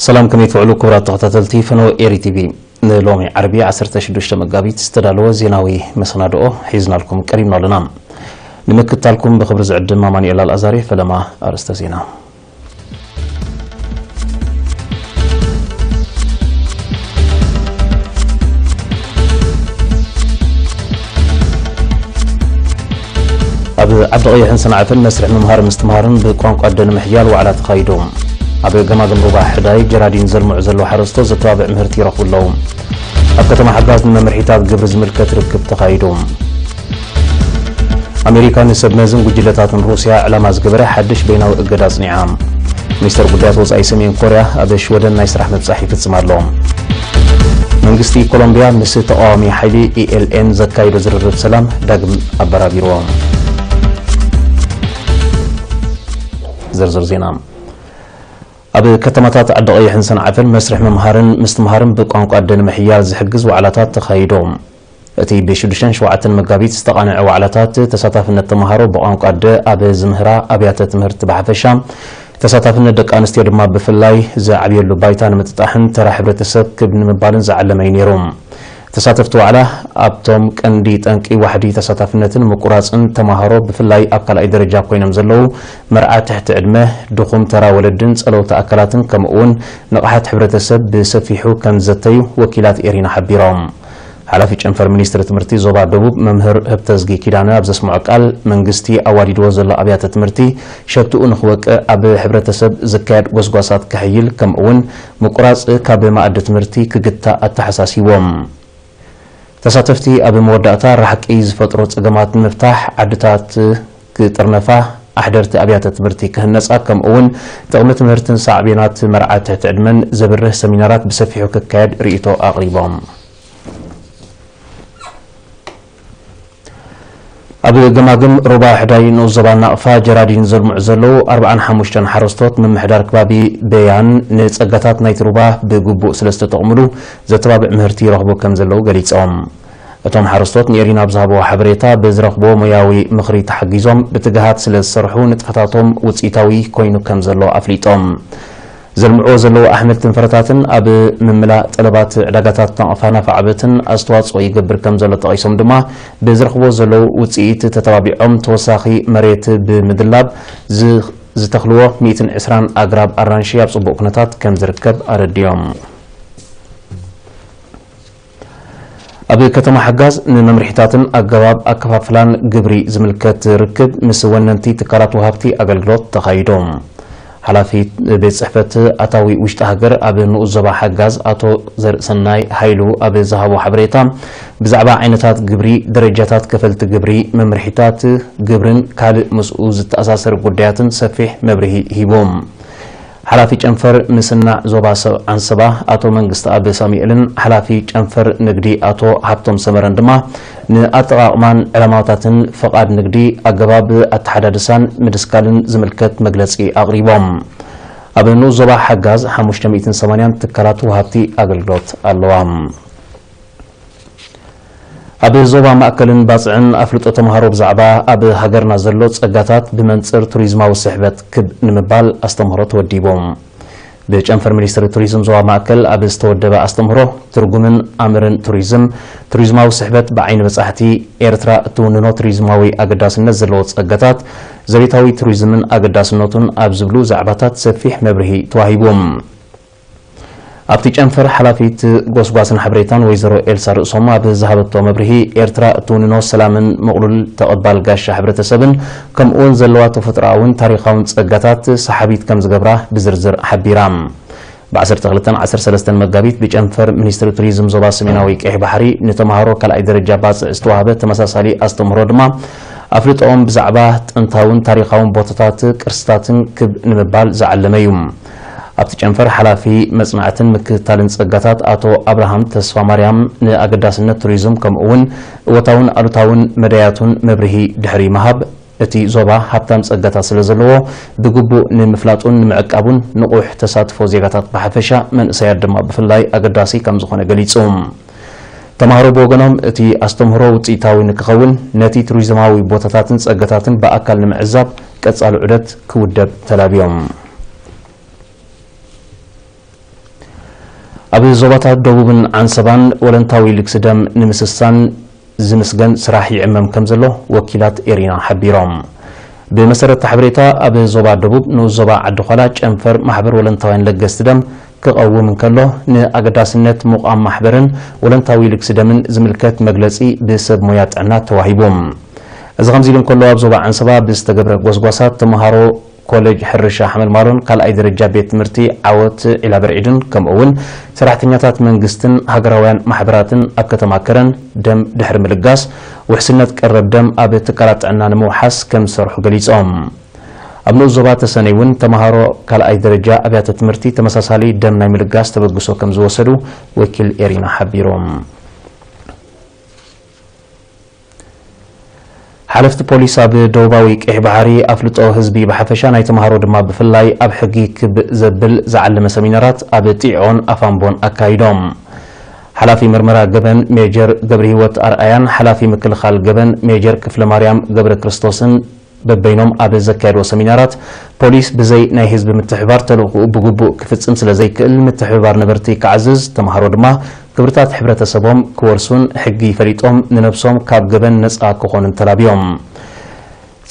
ሰላም፣ ከመይ ትውዕሉ ክቡራት ተኸታተልቲ ፈነወ ኤሪ ቲቪ? ንሎሚ ዓርቢ ዓሰርተ ሽዱሽተ መጋቢት ዝተዳለወ ዜናዊ መሰናድኦ ሒዝናልኩም ቀሪብና ኣለና። ንምክትታልኩም ብኽብሪ ዝዕድም ኣማኑኤል ኣልኣዛሪ። ፈለማ ኣርእስተ ዜና። ኣብ ዓዲ ቀይሕን ሰንዓፈን መስርሕ ምምሃር ምስትምሃርን ብቋንቋ ኣደ ንምሕያል ዋዕላ ተኻይዱ። ኣብ ገማግም ሩባ ሕዳይ ጀራዲን ዘልምዑ ዘለዉ ሓረስቶት ዘተባብዕ ምህርቲ ይረኽቡ ኣለዉ። ኣብ ከተማ ሓጋዝ ንመምርሒታት ግብሪ ዝምልከት ርክብ ተኻይዱ። ኣሜሪካ ንሰብ መዝን ጉጅለታትን ሩስያ ዕላማ ዝገበረ ሓድሽ በይናዊ እገዳ ኣጽኒዓ። ሚኒስተር ጉዳያት ወጻኢ ሰሜን ኮርያ ኣብ ሽወደን ናይ ስራሕ ምብጻሕ ይፍጽም ኣሎ። መንግስቲ ኮሎምቢያ ምስ ተቃዋሚ ሓይሊ ኢ ኤል ኤን ዘካይዶ ዝርርብ ሰላም ዳግም ኣበራቢርዎ። ዝርዝር ዜና። ኣብ ከተማታት ዓዲ ቀይሕን ሰንዓፈን መስርሕ ምምሃርን ምስትምሃርን ብቋንቋ ኣደ ንምሕያል ዝሕግዝ ዋዕላታት ተኻይዶ። እቲ ብሽዱሽተን ሸውዓተን መጋቢት ዝተቓንዐ ዋዕላታት ተሳታፍነት ተምሃሮ ብቋንቋ ኣደ ኣብ ዝምህራ ኣብያተ ትምህርቲ ብሓፈሻ፣ ተሳታፍነት ደቂ ኣንስትዮ ድማ ብፍላይ ዝዓብየሉ ባይታ ንምጥጣሕን ተራ ሕብረተሰብ ክብ ንምባልን ዝዓለመ እዩ ነይሩ። ተሳተፍቲ ዋዕላ ኣብቶም ቀንዲ ጠንቂ ዋሕዲ ተሳታፍነትን ምቁራጽን ተምሃሮ ብፍላይ ኣብ ካልኣይ ደረጃ ኮይኖም ዘለዉ መርዓ ትሕቲ ዕድመ፣ ድኹም ተራ ወለድን ጸለውቲ ኣካላትን ከምኡ እውን ንቕሓት ሕብረተሰብ ብሰፊሑ ከም ዝዘተዩ ወኪላት ኤሪና ሓቢሮም። ሓላፊ ጨንፈር ሚኒስትሪ ትምህርቲ ዞባ ደቡብ መምህር ህብተዝጊ ኪዳነ ኣብ ዘስምዖ ቃል፣ መንግስቲ ኣዋዲድዎ ዘሎ ኣብያተ ትምህርቲ ሸትኡ ንኽወቅዕ ኣብ ሕብረተሰብ ዝካየድ ጎስጓሳት ከሕይል ከምኡ እውን ምቁራጽ ካብ መኣዲ ትምህርቲ ክግታእ ኣተሓሳሲዎም። ተሳተፍቲ ኣብ መወዳእታ ራሕቂ ዝፈጥሮ ጸገማት ንምፍታሕ ዓድታት ክጥርነፋ፣ ኣሕደርቲ ኣብያተ ትምህርቲ ክህነጻ ከምኡ እውን ጥቕሚ ትምህርትን ሳዕቤናት መርዓ ትሕቲ ዕድመን ዘብርህ ሰሚናራት ብሰፊሑ ክካየድ ርእይቶ ኣቕሪቦም። ኣብ ገማግም ሩባ ሕዳይ ንኡስ ዞባ ናቕፋ ጀራዲን ዘልምዑ ዘለዉ ኣርብዓን ሓሙሽተን ሓረስቶት ምምሕዳር ከባቢ በያን ንጸጋታት ናይቲ ሩባ ብግቡእ ስለ ዝተጠቕምሉ ዘተባብዕ ምህርቲ ይረኽቡ ከም ዘለዉ ገሊጾም። እቶም ሓረስቶት ንኤሪና ኣብ ዝሃብዎ ሓበሬታ ብዝረኽብዎ ሞያዊ ምኽሪ ተሓጊዞም ብትግሃት ስለ ዝሰርሑ ንጥፈታቶም ውጽኢታዊ ኮይኑ ከም ዘሎ ኣፍሊጦም። ዘልምዕዎ ዘለዉ ኣሕምልትን ፍረታትን ኣብ ምምላእ ጠለባት ዕዳጋታት ናቕፋ ናፋ ዓበትን ኣስተዋጽኦ ይገብር ከም ዘሎ ጠቒሶም ድማ፣ ብዝረኽብዎ ዘለዉ ውጽኢት ተተባቢዖም ተወሳኺ መሬት ብምድላብ ዝ-፣ ዝተኽልዎ ሚእትን ዕስራን ኣግራብ ኣራንሺ ኣብ ጽቡቕ ኩነታት ከም ዝርከብ ኣረዲኦም። ኣብ ከተማ ሓጋዝ ንመምርሒታትን ኣገባብ ኣከፋፍላን ግብሪ ዝምልከት ርክብ ምስ ወነንቲ ትካላት ወሃብቲ ኣገልግሎት ተኻይዱ። ሓላፊ ቤት ጽሕፈት ኣታዊ ውሽጢ ሃገር ኣብ ንኡስ ዞባ ሓጋዝ ኣቶ ዘርእሰናይ ሃይሉ ኣብ ዝሃቦ ሓበሬታ፣ ብዛዕባ ዓይነታት ግብሪ፣ ደረጃታት ከፈልቲ ግብሪ፣ መምርሒታት ግብርን ካልእ ምስኡ ዝተኣሳሰር ጉዳያትን ሰፊሕ መብርሂ ሂቡ። ሓላፊ ጨንፈር ምስናዕ ዞባ ሰብ ዓንሰባ ኣቶ መንግስተኣብ ሳሙኤልን ሓላፊ ጨንፈር ንግዲ ኣቶ ሃብቶም ሰመረን ድማ ንኣጠቓቕማን ዕላማታትን ፈቓድ ንግዲ፣ ኣገባብ ኣተሓዳድሳን ምድስካልን ዝምልከት መግለጺ ኣቕሪቦም። ኣብ ንኡስ ዞባ ሓጋዝ ሓሙሽተ ሚእትን ሰማንያን ትካላት ወሃብቲ ኣገልግሎት ኣለዋ። ኣብ ዞባ ማእከልን ባጽዕን ኣፍልጦ ተምሃሮ ብዛዕባ ኣብ ሃገርና ዘሎ ጸጋታት ብመንጽር ቱሪዝማዊ ስሕበት ክብ ንምባል ኣስተምህሮ ተወዲቡ። ብጨንፈር ሚኒስትሪ ቱሪዝም ዞባ ማእከል ኣብ ዝተወደበ ኣስተምህሮ፣ ትርጉምን ኣምርን ቱሪዝም፣ ቱሪዝማዊ ስሕበት ብዓይኒ በጻሕቲ፣ ኤርትራ እትውንኖ ቱሪዝማዊ ኣገዳስነት ዘለዎ ጸጋታት፣ ዘቤታዊ ቱሪዝምን ኣገዳስነቱን ኣብ ዝብሉ ዛዕባታት ሰፊሕ መብርሂ ተዋሂቡ። ኣብቲ ጨንፈር ሓላፊት ጎስጓስን ሓበሬታን ወይዘሮ ኤልሳ ርእሶም ኣብ ዝሃበቶ መብርሂ፣ ኤርትራ እትውንኖ ሰላምን ምቕሉል ተቐባል ጋሻ ሕብረተሰብን ከምኡውን ዘለዋ ተፈጥሮኣውን ታሪኻውን ጸጋታት ሰሓቢት ከም ዝገብራ ብዝርዝር ሓቢራ። ብ ዓሰርተ ክልተን ዓሰርተ ሰለስተን መጋቢት ብጨንፈር ሚኒስትሪ ቱሪዝም ዞባ ሰሜናዊ ቀይሕ ባሕሪ ንተምሃሮ ካልኣይ ደረጃ ባጽዕ ዝተዋህበ ተመሳሳሊ ኣስተምህሮ ድማ ኣፍልጦኦም ብዛዕባ ጥንታውን ታሪኻውን ቦታታት ቅርስታትን ክብ ንምባል ዝዓለመ እዩ። ኣብቲ ጨንፈር ሓላፊ መጽናዕትን ምክትታልን ጸጋታት ኣቶ ኣብርሃም ተስፋማርያም ንኣገዳስነት ቱሪዝም ከምኡ እውን እወታውን ኣሉታውን መዳያቱን መብርሂ ድሕሪ ምሃብ፣ እቲ ዞባ ሃብታም ጸጋታት ስለ ዘለዎ ብግቡእ ንምፍላጡን ንምዕቃቡን ንቑሕ ተሳትፎ ዜጋታት ብሓፈሻ መንእሰያት ድማ ብፍላይ ኣገዳሲ ከም ዝኾነ ገሊጹ። ተምሃሮ ብወገኖም እቲ ኣስተምህሮ ውጽኢታዊ ንክኸውን ነቲ ቱሪዝማዊ ቦታታትን ጸጋታትን ብኣካል ንምዕዛብ ቀጻሊ ዑደት ክውደብ ተላብዮም። ኣብ ዞባታት ደቡብን ዓንሰባን ወለንታዊ ልግሲ ደም ንምስሳን ዝምስገን ስራሕ ይዕመም ከም ዘሎ ወኪላት ኤሪና ሓቢሮም። ብመሰረት እቲ ሓበሬታ፣ ኣብ ዞባ ደቡብ ንኡስ ዞባ ዓዲ ዃላ ጨንፈር ማሕበር ወለንታውያን ለገስቲ ደም ክቐውም እንከሎ፣ ንኣገዳስነት ምቋም ማሕበርን ወለንታዊ ልግሲ ደምን ዝምልከት መግለጺ ብሰብ ሞያ ጥዕና ተዋሂቡ። እዚ ከምዚ ኢሉ እንከሎ፣ ኣብ ዞባ ዓንሰባ ብዝተገብረ ጎስጓሳት ተምሃሮ ኮሌጅ ሕርሻ ሓመልማሎን ካልኣይ ደረጃ ቤት ትምህርቲ ዓወት ዒላ በርዒድን፣ ከምኡ እውን ሰራሕተኛታት መንግስትን ሃገራውያን ማሕበራትን ኣብ ከተማ ከረን ደም ድሕሪ ምልጋስ፣ ውሕስነት ቀረብ ደም ኣብ ትካላት ጥዕና ንምውሓስ ከም ዝሰርሑ ገሊጾም። ኣብ ንኡስ ዞባ ተሰነይ እውን ተምሃሮ ካልኣይ ደረጃ ኣብያተ ትምህርቲ ተመሳሳሊ ደም ናይ ምልጋስ ተበግሶ ከም ዝወሰዱ ወኪል ኤሪና ሓቢሮም። ሓለፍቲ ፖሊስ ኣብ ደቡባዊ ቀይሕ ባሕሪ ኣፍልጦ ህዝቢ ብሓፈሻ፣ ናይ ተምሃሮ ድማ ብፍላይ ኣብ ሕጊ ክብ ዘብል ዝዓለመ ሰሚናራት ኣብ ጢዖን ኣፋምቦን ኣካይዶም። ሓላፊ ምርመራ ገበን ሜጀር ገብረ ህይወት ኣርኣያን ሓላፊ ምክልኻል ገበን ሜጀር ክፍለ ማርያም ገብረ ክርስቶስን በበይኖም ኣብ ዘካየድዎ ሰሚናራት፣ ፖሊስ ብዘይ ናይ ህዝቢ ምትሕብባር ተልእኾኡ ብግቡእ ክፍጽም ስለ ዘይክእል፣ ምትሕብባር ነበርቲ ክዓዝዝ፣ ተምሃሮ ድማ ክብርታት ሕብረተሰቦም ክወርሱን ሕጊ ፈሊጦም ንነብሶም ካብ ገበን ነጻ ክኾኑን ተላብዮም።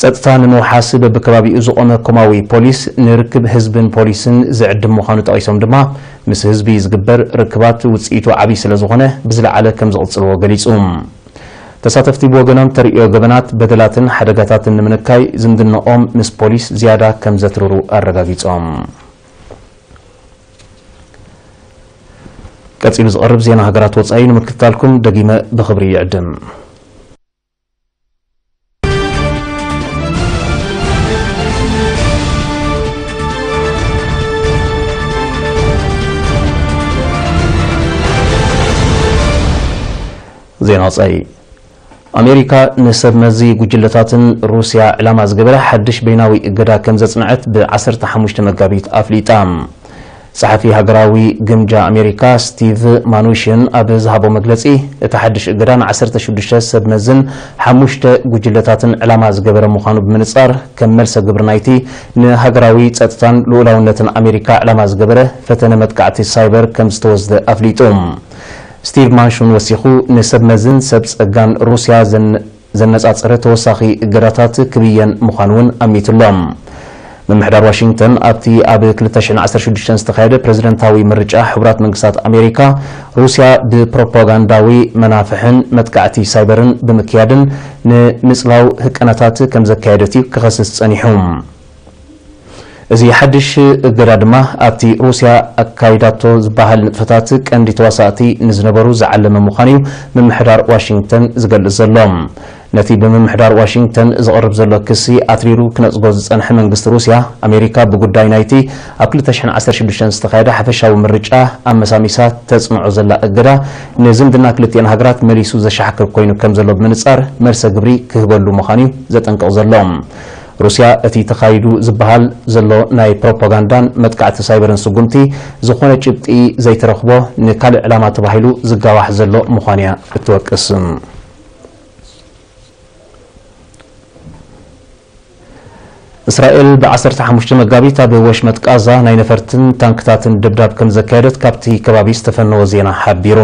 ጸጥታ ንምውሓስ በብከባቢኡ ዝቖመ ኮማዊ ፖሊስ ንርክብ ህዝብን ፖሊስን ዝዕድም ምዃኑ ጠቒሶም ድማ፣ ምስ ህዝቢ ዝግበር ርክባት ውጽኢቱ ዓቢ ስለ ዝኾነ ብዝለዓለ ከም ዝቕጽልዎ ገሊጹ። ተሳተፍቲ ብወገኖም ተርእዮ ገበናት፣ በደላትን ሓደጋታትን ንምንካይ ዝምድናኦም ምስ ፖሊስ ዝያዳ ከም ዘትርሩ ኣረጋጊጾም። ቀጺሉ ዝቐርብ ዜና ሃገራት ወጻኢ ንምክትታልኩም ደጊመ ብኽብሪ ይዕድም። ዜና ወጻኢ። ኣሜሪካ ንሰብ መዚ ጉጅለታትን ሩስያ ዕላማ ዝገበረ ሓድሽ በይናዊ እገዳ ከም ዘጽንዐት ብ ዓሰርተ ሓሙሽተ መጋቢት ኣፍሊጣ። ጸሓፊ ሃገራዊ ግምጃ ኣሜሪካ ስቲቭ ማኑሽን ኣብ ዝሃቦ መግለጺ፣ እቲ ሓድሽ እገዳ ን ዓሰርተ ሽዱሽተ ሰብ መዝን ሓሙሽተ ጉጅለታትን ዕላማ ዝገበረ ምዃኑ ብምንጻር፣ ከም መልሰ ግብሪ ናይቲ ንሃገራዊ ጸጥታን ልኡላውነትን ኣሜሪካ ዕላማ ዝገበረ ፈተነ መጥቃዕቲ ሳይበር ከም ዝተወስደ ኣፍሊጡ። ስቲቭ ማንሹን ወሲኹ፣ ንሰብ መዝን ሰብ ጸጋን ሩስያ ዘን-፣ ዘነጻጸረ ተወሳኺ እገዳታት ክብየን ምዃኑ እውን ኣሚትሎም። ምምሕዳር ዋሽንግተን ኣብቲ ኣብ ክልተ ሽሕን ዓሰርተ ሽዱሽተን ዝተኻየደ ፕረዚደንታዊ ምርጫ ሕቡራት መንግስታት ኣሜሪካ፣ ሩስያ ብፕሮፓጋንዳዊ መናፍሕን መጥቃዕቲ ሳይበርን ብምክያድን ንምጽላው ህቀናታት ከም ዘካየደት እዩ ክኸስስ ጸኒሑ። እዚ ሓድሽ እገዳ ድማ ኣብቲ ሩስያ ኣካይዳቶ ዝበሃል ንጥፈታት ቀንዲ ተዋሳእቲ ንዝነበሩ ዝዓለመ ምዃኑ እዩ ምምሕዳር ዋሽንግተን ዝገልጽ ዘሎ። ነቲ ብምምሕዳር ዋሽንግተን ዝቐርብ ዘሎ ክሲ ኣትሪሩ ክነጽጎ ዝጸንሐ መንግስቲ ሩስያ፣ ኣሜሪካ ብጉዳይ ናይቲ ኣብ ክልተ ሽሕን ዓሰርተ ሽዱሽተን ዝተኻየደ ሓፈሻዊ ምርጫ ኣመሳሚሳ ተጽንዖ ዘላ እገዳ፣ ንዝምድና ክልቲኤን ሃገራት መሊሱ ዘሻሕክር ኮይኑ ከም ዘሎ ብምንጻር መልሰ ግብሪ ክህበሉ ምዃኑ እዩ ዘጠንቅቕ ዘሎ። ሩስያ እቲ ተኻይዱ ዝበሃል ዘሎ ናይ ፕሮፓጋንዳን መጥቃዕቲ ሳይበርን ስጉምቲ ዝኾነ ጭብጢ ዘይተረኽቦ፣ ንካልእ ዕላማ ተባሂሉ ዝጋዋሕ ዘሎ ምዃኑ እያ እትወቅስ። እስራኤል ብ ዓሰርተ ሓሙሽተ መጋቢት ኣብ ወሽመጥ ቃዛ ናይ ነፈርትን ታንክታትን ደብዳብ ከም ዘካየደት ካብቲ ከባቢ ዝተፈነወ ዜና ሓቢሩ።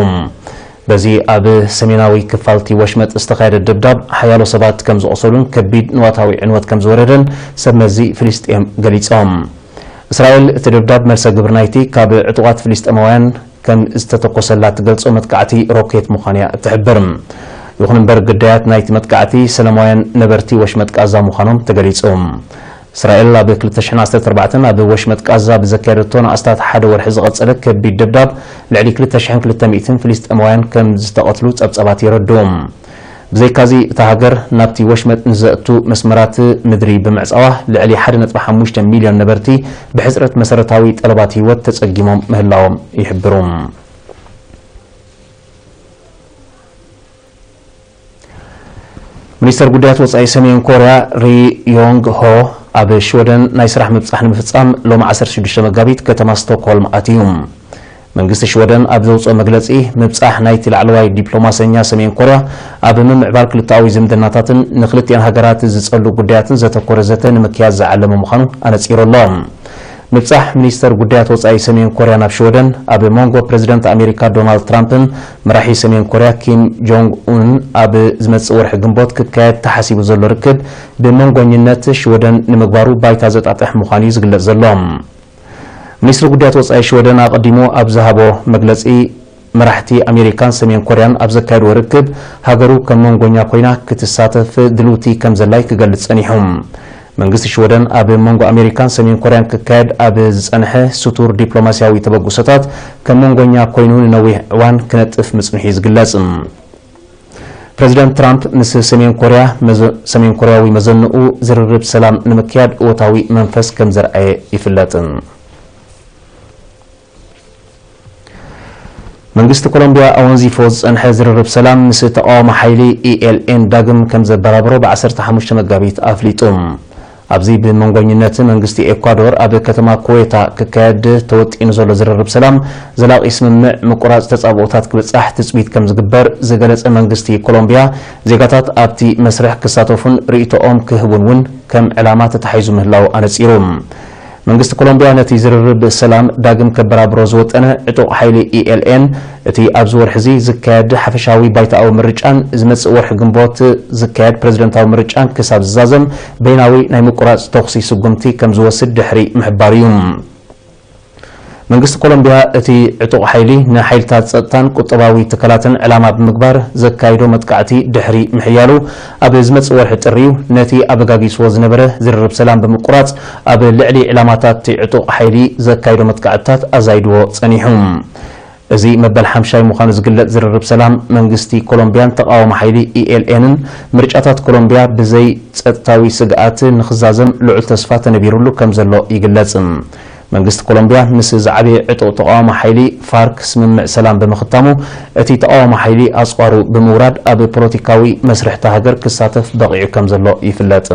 በዚ ኣብ ሰሜናዊ ክፋልቲ ወሽመጥ ዝተኻየደ ደብዳብ ሓያሎ ሰባት ከም ዝቖሰሉን ከቢድ ንዋታዊ ዕንወት ከም ዝወረደን ሰብ መዚ ፍልስጤም ገሊጾም። እስራኤል እቲ ደብዳብ መልሰ ግብሪ ናይቲ ካብ ዕጡቓት ፍልስጤማውያን ከም ዝተተኮሰላ ትገልጾ መጥቃዕቲ ሮኬት ምዃኑ እያ እትሕብር። ይኹን እምበር ግዳያት ናይቲ መጥቃዕቲ ሰላማውያን ነበርቲ ወሽመጥ ቃዛ ምዃኖም ተገሊጹ። እስራኤል ኣብ ክልተ ሽሕን ዓሰርተ ኣርባዕተን ኣብ ወሽመጥ ቃዛ ብዘካየደቶ ንኣስታት ሓደ ወርሒ ዝቐጸለ ከቢድ ደብዳብ ልዕሊ ክልተ ሽሕን ክልተ ሚእትን ፍልስጤማውያን ከም ዝተቐትሉ ጸብጻባት የረድኡ። ብዘይካዚ እታ ሃገር ናብቲ ወሽመጥ ንዘእቱ መስመራት ምድሪ ብምዕጻዋ ልዕሊ ሓደ ነጥቢ ሓሙሽተ ሚልዮን ነበርቲ ብሕጽረት መሰረታዊ ጠለባት ህይወት ተጸጊሞም ምህላዎም ይሕብሩ። ሚኒስተር ጉዳያት ወጻኢ ሰሜን ኮርያ ሪ ዮንግ ሆ ኣብ ሽወደን ናይ ስራሕ ምብጻሕ ንምፍጻም ሎሚ ዓሰርተ ሽዱሽተ መጋቢት ከተማ ስቶክሆልም ኣትዩ። መንግስቲ ሽወደን ኣብ ዘውጽኦ መግለጺ፣ ምብጻሕ ናይቲ ላዕለዋይ ዲፕሎማሰኛ ሰሜን ኮርያ ኣብ ምምዕባል ክልተኣዊ ዝምድናታትን ንክልቲኣን ሃገራት ዝጸሉ ጉዳያትን ዘተኮረ ዘተ ንምክያድ ዝዓለመ ምዃኑ ኣነጺሩ ኣሎ። ምብጻሕ ሚኒስተር ጉዳያት ወጻኢ ሰሜን ኮርያ ናብ ሽወደን፣ ኣብ መንጎ ፕረዚደንት ኣሜሪካ ዶናልድ ትራምፕን መራሒ ሰሜን ኮርያ ኪም ጆንግ ኡንን ኣብ ዝመጽእ ወርሒ ግንቦት ክካየድ ተሓሲቡ ዘሎ ርክብ ብመንጎኝነት ሽወደን ንምግባሩ ባይታ ዘጣጥሕ ምዃኑ እዩ ዝግለጽ ዘሎ። ሚኒስትሪ ጉዳያት ወጻኢ ሽወደን ኣቐዲሙ ኣብ ዝሃቦ መግለጺ፣ መራሕቲ ኣሜሪካን ሰሜን ኮርያን ኣብ ዘካየድዎ ርክብ፣ ሃገሩ ከም መንጎኛ ኮይና ክትሳተፍ ድልውቲ ከም ዘላ እዩ ክገልጽ ጸኒሑ። መንግስቲ ሽወደን ኣብ መንጎ ኣሜሪካን ሰሜን ኮርያን ክካየድ ኣብ ዝጸንሐ ስቱር ዲፕሎማስያዊ ተበግሶታት ከም መንጎኛ ኮይኑ ንነዊሕ እዋን ክነጥፍ ምጽንሑ እዩ ዝግለጽ። ፕረዚደንት ትራምፕ ምስ ሰሜን ኮርያ መዘ-፣ ሰሜን ኮርያዊ መዘንኡ ዝርርብ ሰላም ንምክያድ እወታዊ መንፈስ ከም ዘርኣየ ይፍለጥ። መንግስቲ ኮሎምቢያ ኣወንዚፎ ዝጸንሐ ዝርርብ ሰላም ምስ ተቃዋሚ ሓይሊ ኢ ኤል ኤን ዳግም ከም ዘበራብሮ ብ ዓሰርተ ሓሙሽተ መጋቢት ኣፍሊጡ። ኣብዚ ብመንጎኝነት መንግስቲ ኤኳዶር ኣብ ከተማ ኩዌታ ክካየድ ተወጢኑ ዘሎ ዝርርብ ሰላም፣ ዘላቂ ስምምዕ ምቁራጽ ተጻብኦታት ክብጻሕ ትጽቢት ከም ዝግበር ዝገለጸ መንግስቲ ኮሎምቢያ፣ ዜጋታት ኣብቲ መስርሕ ክሳተፉን ርእይቶኦም ክህቡን እውን ከም ዕላማ ተታሒዙ ምህላው ኣነጺሩ። መንግስቲ ኮሎምቢያ ነቲ ዝርርብ ሰላም ዳግም ከበራብሮ ዝወጠነ ዕጡቕ ሓይሊ ኢ ኤል ኤን፣ እቲ ኣብዚ ወርሒ እዚ ዝካየድ ሓፈሻዊ ባይታኣዊ ምርጫን ዝመጽእ ወርሒ ግንቦት ዝካየድ ፕረዚደንታዊ ምርጫን ክሳብ ዝዛዘም በይናዊ ናይ ምቁራጽ ተኹሲ ስጉምቲ ከም ዝወስድ ድሕሪ ምሕባሩ እዩ። መንግስቲ ኮሎምቢያ እቲ ዕጡቕ ሓይሊ ንሓይልታት ጸጥታን ቁጠባዊ ትካላትን ዕላማ ብምግባር ዘካይዶ መጥቃዕቲ ድሕሪ ምሕያሉ፣ ኣብ ዝመጽእ ወርሒ ጥሪ እዩ ነቲ ኣበጋጊስዎ ዝነበረ ዝርርብ ሰላም ብምቁራጽ ኣብ ልዕሊ ዕላማታት እቲ ዕጡቕ ሓይሊ ዘካይዶ መጥቃዕትታት ኣዛይድዎ ጸኒሑ። እዚ መበል ሓምሻይ ምዃኑ ዝግለጽ ዝርርብ ሰላም መንግስቲ ኮሎምቢያን ተቃዋሚ ሓይሊ ኢ ኤል ኤንን፣ ምርጫታት ኮሎምቢያ ብዘይ ጸጥታዊ ስግኣት ንኽዛዘም ልዑል ተስፋ ተነቢሩሉ ከም ዘሎ ይግለጽ። መንግስቲ ኮሎምቢያ ምስ ዝዓበየ ዕጡቕ ተቃዋሚ ሓይሊ ፋርክ ስምምዕ ሰላም ብምኽታሙ፣ እቲ ተቃዋሚ ሓይሊ ኣጽዋሩ ብምውራድ ኣብ ፖለቲካዊ መስርሕ እታ ሃገር ክሳተፍ በቒዑ ከም ዘሎ ይፍለጥ።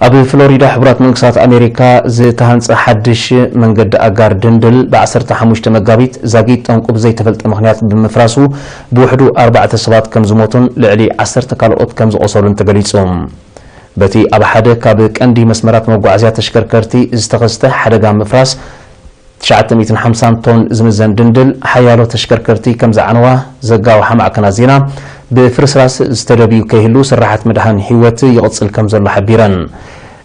ኣብ ፍሎሪዳ ሕቡራት መንግስታት ኣሜሪካ ዝተሃንጸ ሓድሽ መንገዲ ኣጋር ድንድል ብ ዓሰርተ ሓሙሽተ መጋቢት ዛጊት ጠንቁ ብዘይተፈልጠ ምኽንያት ብምፍራሱ ብውሕዱ ኣርባዕተ ሰባት ከም ዝሞቱን ልዕሊ ዓሰርተ ካልኦት ከም ዝቖሰሉን ተገሊጹ። በቲ ኣብ ሓደ ካብ ቀንዲ መስመራት መጓዓዝያ ተሽከርከርቲ ዝተኸስተ ሓደጋ ምፍራስ ትሽዓተ ሚእትን ሓምሳን ቶን ዝምዘን ድንድል ሓያሎ ተሽከርከርቲ ከም ዝዓነዋ ዘጋወሓ ማዕከናት ዜና፣ ብፍርስራስ ዝተደብዩ ከይህሉ ስራሓት ምድሓን ህይወት ይቕጽል ከም ዘሎ ሓቢረን።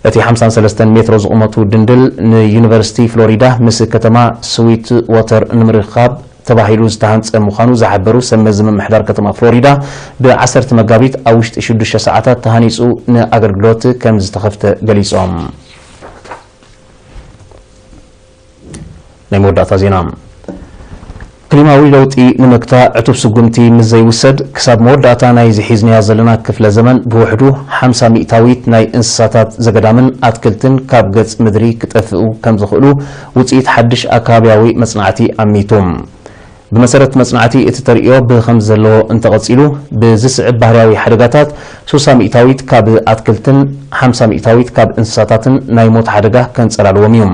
እቲ ሓምሳን ሰለስተን ሜትሮ ዝቑመቱ ድንድል ንዩኒቨርሲቲ ፍሎሪዳ ምስ ከተማ ስዊት ዎተር ንምርኻብ ተባሂሉ ዝተሃንጸ ምዃኑ ዝሓበሩ ሰብ መዚ ምምሕዳር ከተማ ፍሎሪዳ፣ ብ ዓሰርተ መጋቢት ኣብ ውሽጢ ሽዱሽተ ሰዓታት ተሃኒጹ ንኣገልግሎት ከም ዝተኸፍተ ገሊጾም። ናይ መወዳእታ ዜና። ክሊማዊ ለውጢ ንምግታእ ዕቱብ ስጉምቲ ምስ ዘይውሰድ፣ ክሳብ መወዳእታ ናይዚ ሒዝናዮ ዘለና ክፍለ ዘመን ብውሕዱ ሓምሳ ሚእታዊት ናይ እንስሳታት ዘገዳምን ኣትክልትን ካብ ገጽ ምድሪ ክጠፍኡ ከም ዝኽእሉ ውጽኢት ሓድሽ ኣከባብያዊ መጽናዕቲ ኣሚቱ። ብመሰረት መጽናዕቲ፣ እቲ ተርእዮ ብኸም ዘለዎ እንተቐጺሉ፣ ብዝስዕብ ባህርያዊ ሓደጋታት ሱሳ ሚእታዊት ካብ ኣትክልትን ሓምሳ ሚእታዊት ካብ እንስሳታትን ናይ ሞት ሓደጋ ከንጸላልዎም እዩ።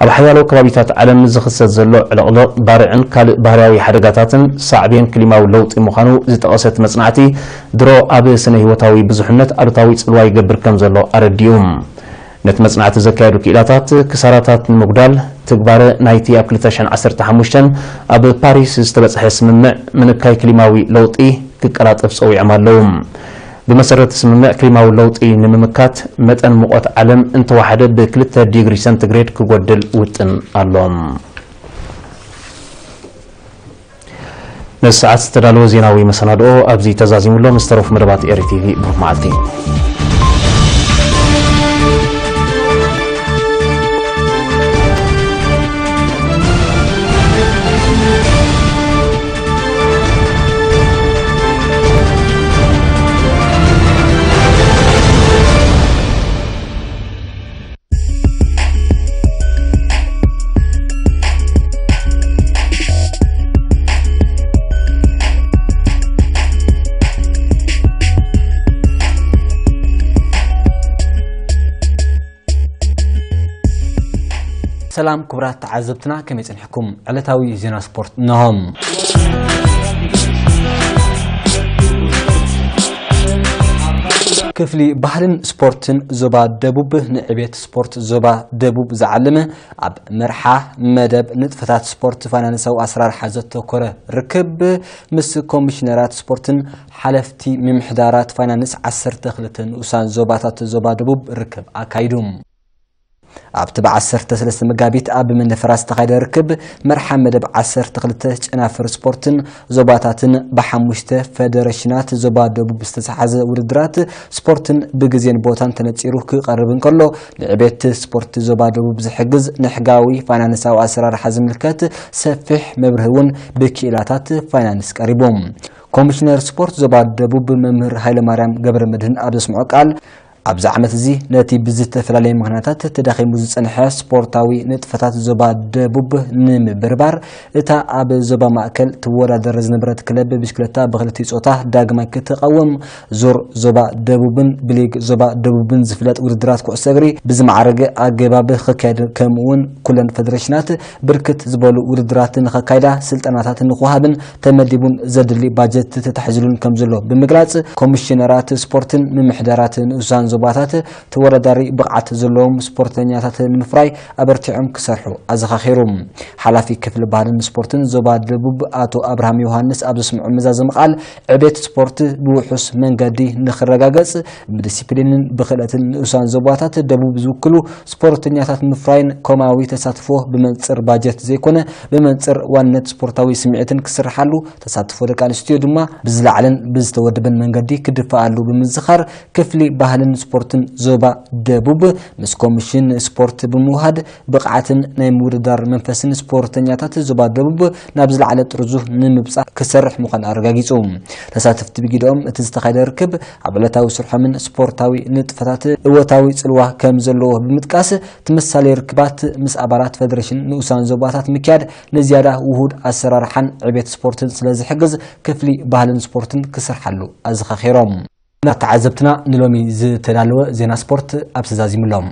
ኣብ ሓያሎ ከባቢታት ዓለም ዝኽሰት ዘሎ ዕልቕልቕ ባርዕን ካልእ ባህርያዊ ሓደጋታትን ሳዕቤን ክሊማዊ ለውጢ ምዃኑ ዝጠቐሰት መጽናዕቲ፣ ድሮ ኣብ ስነ ህይወታዊ ብዙሕነት ኣሉታዊ ጽልዋ ይገብር ከም ዘሎ ኣረዲኡ። ነቲ መጽናዕቲ ዘካየዱ ክኢላታት፣ ክሳራታት ንምጉዳል ትግባረ ናይቲ ኣብ ክልተ ሽሕን ዓሰርተ ሓሙሽተን ኣብ ፓሪስ ዝተበጽሐ ስምምዕ ምንካይ ክሊማዊ ለውጢ ክቀላጠፍ ጸዊዖም ኣለዉ። ብመሰረት ስምምዕ፣ ክሊማዊ ለውጢ ንምምካት መጠን ሙቐት ዓለም እንተወሓደ ብክልተ ዲግሪ ሰንቲግሬድ ክጎድል ውጥን ኣሎ። ነዚ ሰዓት ዝተዳለወ ዜናዊ መሰናድኦ ኣብዚ ተዛዚሙ ኣሎ። ምስ ተረፉ መደባት ኤሪ ቲቪ ብሩኽ መዓልቲ። ሰላም ክቡራት ተዓዘብትና፣ ከመይ ጸኒሕኩም? ዕለታዊ ዜና ስፖርት እነሆ። ክፍሊ ባህልን ስፖርትን ዞባ ደቡብ ንዕቤት ስፖርት ዞባ ደቡብ ዝዓለመ ኣብ መርሓ መደብ ንጥፈታት ስፖርት ፋይናንሳዊ ኣሰራርሓ ዘተኮረ ርክብ ምስ ኮሚሽነራት ስፖርትን ሓለፍቲ ምምሕዳራት ፋይናንስ ዓሰርተ ክልተ ንኡሳን ዞባታት ዞባ ደቡብ ርክብ ኣካይዱ። ኣብቲ ብ13 መጋቢት ኣብ መንደፈራ ዝተኻየደ ርክብ መርሓ መደብ ዓሰርተ ክልተ ጨናፍር ስፖርትን ዞባታትን ብሓሙሽተ ፈደረሽናት ዞባ ደቡብ ዝተሰሓዘ ውድድራት ስፖርትን ብግዜን ቦታን ተነጺሩ ክቐርብ እንከሎ፣ ንዕቤት ስፖርት ዞባ ደቡብ ዝሕግዝ ንሕጋዊ ፋይናንሳዊ ኣሰራርሓ ዝምልከት ሰፊሕ መብርሂ እውን ብክኢላታት ፋይናንስ ቀሪቡ። ኮሚሽነር ስፖርት ዞባ ደቡብ መምህር ሃይለማርያም ገብረ መድህን ኣብ ዘስምዖ ቃል፣ ኣብዚ ዓመት እዚ ነቲ ብዝተፈላለየ ምኽንያታት ተዳኺሙ ዝጸንሐ ስፖርታዊ ንጥፈታት ዞባ ደቡብ ንምብርባር፣ እታ ኣብ ዞባ ማእከል ትወዳደር ዝነበረት ክለብ ብሽክለታ ብክልቲኡ ጾታ ዳግማይ ክትቐውም፣ ዙር ዞባ ደቡብን ብሊግ ዞባ ደቡብን ዝፍለጥ ውድድራት ኩዕሶ እግሪ ብዝማዕረገ ኣገባብ ክካየድ፣ ከምኡውን ኩለን ፈደረሽናት ብርክት ዝበሉ ውድድራት ንኸካይዳ፣ ስልጠናታት ንክወሃብን ተመዲቡን ዘድሊ ባጀት ተታሒዝሉን ከም ዘሎ ብምግላጽ፣ ኮሚሽነራት ስፖርትን ምምሕዳራት ንኡሳን ዞባታት ተወዳዳሪ ብቕዓት ዘለዎም ስፖርተኛታት ንምፍራይ ኣበርቲዖም ክሰርሑ ኣዘኻኺሩ። ሓላፊ ክፍሊ ባህልን ስፖርትን ዞባ ደቡብ ኣቶ ኣብርሃም ዮሃንስ ኣብ ዘስምዖ መዛዘሚ ቃል፣ ዕቤት ስፖርት ብውሑስ መንገዲ ንኽረጋገጽ፣ ብዲሲፕሊንን ብክእለትን ንኡሳን ዞባታት ደቡብ ዝውክሉ ስፖርተኛታት ምፍራይን ኮማዊ ተሳትፎ ብመንጽር ባጀት ዘይኮነ፣ ብመንጽር ዋንነት ስፖርታዊ ስምዒትን ክስርሓሉ፣ ተሳትፎ ደቂ ኣንስትዮ ድማ ብዝለዓለን ብዝተወደበን መንገዲ ክድፈኣሉ ብምዝኻር፣ ክፍሊ ባህልን ስፖርትን ዞባ ደቡብ ምስ ኮሚሽን ስፖርት ብምውሃድ ብቕዓትን ናይ ምውድዳር መንፈስን ስፖርተኛታት ዞባ ደቡብ ናብ ዝለዓለ ጥርዙ ንምብጻሕ ክሰርሕ ምዃኑ ኣረጋጊጹ። ተሳተፍቲ ብጊደኦም፣ እቲ ዝተኻየደ ርክብ ኣብ ዕለታዊ ስርሖምን ስፖርታዊ ንጥፈታት እወታዊ ጽልዋ ከም ዘለዎ ብምጥቃስ፣ ተመሳሳሊ ርክባት ምስ ኣባላት ፈደረሽን ንኡሳን ዞባታት ምክያድ ንዝያዳ ውሁድ ኣሰራርሓን ዕቤት ስፖርትን ስለ ዝሕግዝ፣ ክፍሊ ባህልን ስፖርትን ክሰርሓሉ ኣዘኻኺሮም። ተዓዘብትና፣ ንሎሚ ዝተዳለወ ዜና ስፖርት ኣብዚ ዛዚሙ ኣሎ።